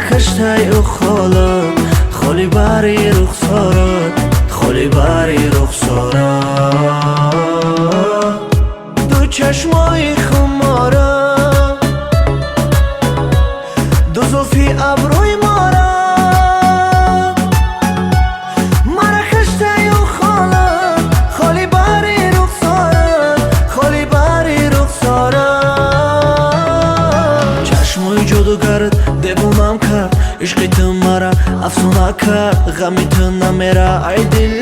Мара каштай ӯ холат, холи бари рухсорат, холи бари рухсорат. Ду чашмои хумора, ду зулфи абрӯи мора. Мара каштай ӯ холат, холи бари рухсорат, холи бари рухсорат. Чашмои ҷодугарат девонам кард, ишқи ту мара афсона кард. Ғами ту намера ай дил,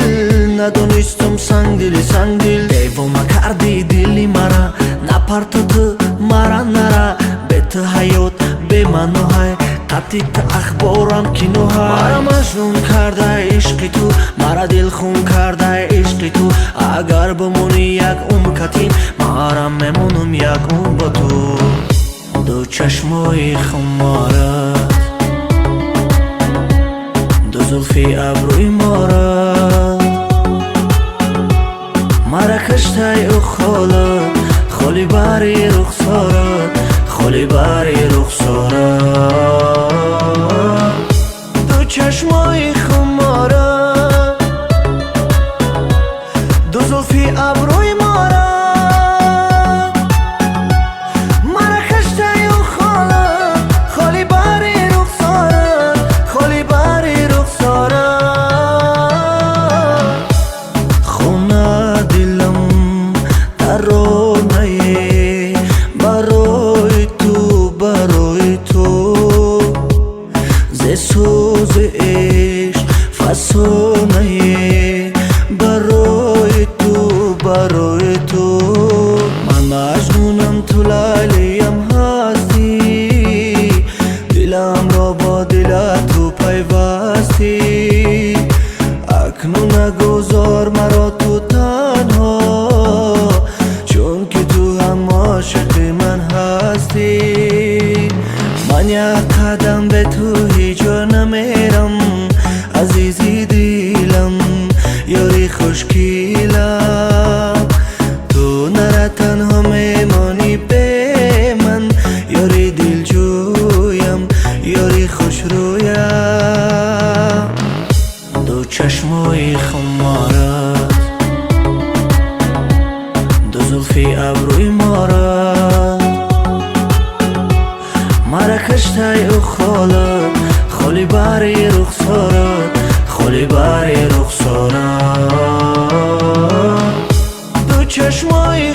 надонистум сангдили, сангдил. Девона карди дили мара, напарто ту мара, нара. Бе ту ҳаёт бемаъноҳай, қатъи ту ахборам киноҳай. Мара маҷнун кардай ишқи ту, мара дилхун кардай ишқи ту. Агар бимонӣ як умр катим, марам мемонам як умр бо ту. Ду чашмои хуморат, ду зулфи абрӯи морат. Мара каштай ӯ холат, холи бари рухсорат, холи бари рухсорат. Ду чашмои хуморат, ду зулфи абрӯи мора. Мара каштай ӯ холат, холи бари рухсорат, холи бари рухсорат. Хона дилам таронае барои ту, барои ту. Зе сӯзи ишқ фасонае барои ту, барои ту. Ман маҷнунам, ту Лайлиям ҳастӣ, диламро бо дилат ту пайвастӣ. Акнун нагузор маро ту танҳо, чунки ту ҳам ошиқи ман ҳастӣ. Ман як қадам бе ту ҳеҷ ҷо намерам, азизи дилам, ёри хушкилам. Ту нара, танҳо мемонӣ бе ман, ёри дилҷӯям, ёри хушрӯям. Ду чашмои хуморат, ду зулфи абрӯи морат. Мара каштай ӯ холат, холи бари рухсорат, холи бари рухсорат. Ду чашмои